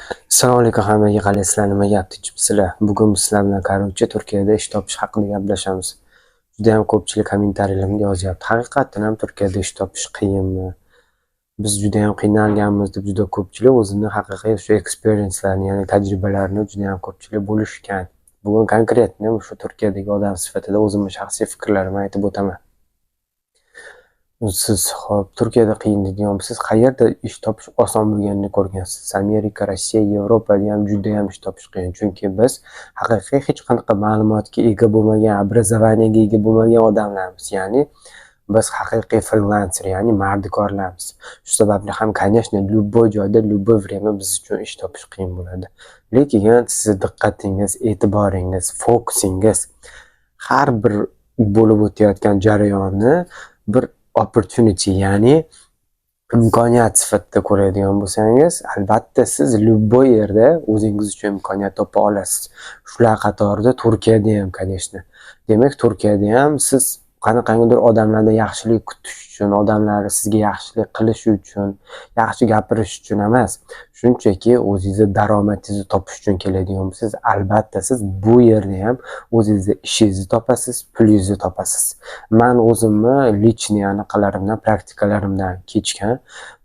Assalomu alaykum hammaga, qalaysizlar, nima gap, tinchmisizlar? Bugun biz sizlar bilan, короче, Turkiyada ish topish haqida gaplashamiz. Judayam ko'pchilik kommentariyalarga yozyapti. Haqiqatdan ham Turkiyada ish topish qiyinmi? Biz judayam qiynalganmiz deb juda ko'pchilik o'zini haqiqiy shu experience'larini, ya'ni tajribalarini judayam ko'pchilik bo'lishgan. Bugun конкретно shu Turkiyadagi odam sifatida o'zimni shaxsiy fikrlarimni aytib o'taman. Siz, hop, Turkiyada qiyin deydigan siz qayerda ish topish oson bo'lganini ko'rgansiz? Amerika, Rossiya, Yevropada ham judayam ish topish qiyin. Chunki biz haqiqiy hech qanaqa ma'lumotga ega bo'lmagan, образование ga ega bo'lmagan odamlarmiz. Ya'ni biz haqiqiy frilanser, ya'ni mardikorlarmiz. Shu sababli ham, конечно, любой joyda, любой время biz uchun ish topish qiyin bo'ladi. Lekin sizni diqqatingiz, e'tiboringiz, fokusingiz har bir bo'lib o'tayotgan jarayonni bir opportunity, ya'ni imkoniyat sifatida ko'radigan bo'lsangiz, albatta siz любой yerda o'zingiz uchun imkoniyat topa olasiz. Shular qatorida Turkiyada ham, конечно. Demak, Turkiyada ham siz qanaqangidir odamlardan yaxshilik kutish uchun, odamlar sizga yaxshilik qilishi uchun, yaxshi gapirish uchun emas, shunchaki o'zingizni daromadingizni topish uchun keladigan bo'lsangiz, albatta siz bu yerda ham o'zingizni ishingizni topasiz, pulingizni topasiz. Man o'zimni личный anaqalarimdan, praktikalarimdan kechgan.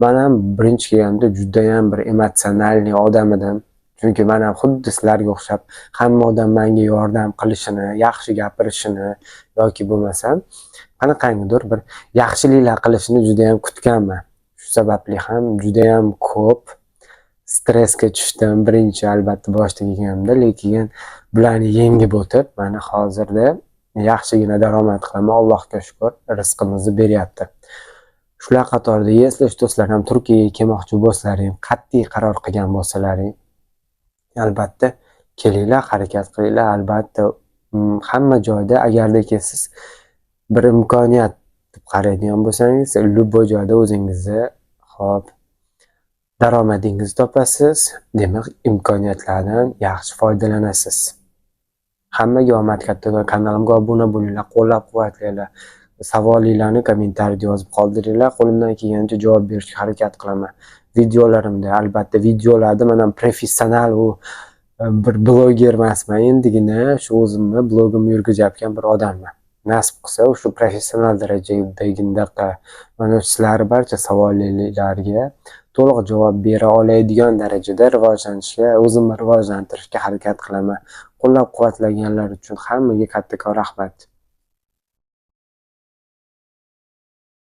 Man ham birinchi kelganimda judayam bir эмоциональный odam edim. Chunki man ham xuddi sizlarga o'xshab hamma odam menga yordam qilishini, yaxshi gapirishini yoki bo'lmasam qanaqangidir bir yaxshiliklar qilishini judayam kutganman. Shu sababli ham judayam ko'p stressga tushdim birinchi, albatta, boshida kelganimda, lekin bularni yengib o'tib, mana hozirda yaxshigina daromad qilaman, Allohga shukur, rizqimizni beryapti. Shular qatorida, если что, sizlar ham Turkiyaga kelmoqchi bo'lsalaring, qat'iy qaror qilgan bo'lsalaring, albatta kelinglar, harakat qilinglar. Albatta, hamma joyda agardaki siz bir imkoniyat deb qaraydigan bo'lsangiz, любой joyda o'zingizni, hop, daromadingizni topasiz, demak, imkoniyatlardan yaxshi foydalanasiz. Hammaga omad kattakon. Kanalimga obuna bo'linglar, qo'llab-quvvatlanglar. Savolinglarni kommentariyada yozib qoldiringlar. Qo'limdan kelgancha javob berishga harakat qilaman. Videolarimda, albatta, videolarda man ham professional u bir bloger emasman. Endigina shu o'zimni blogimni yurgizayotgan bir odamman. Nasib qilsa, shu professional darajadagidaqa mana sizlarni barcha savollarga to'liq javob bera oladigan darajada rivojlanishga, o'zimni rivojlantirishga harakat qilaman. Qo'llab-quvvatlaganlar uchun hammaga kattakon rahmat.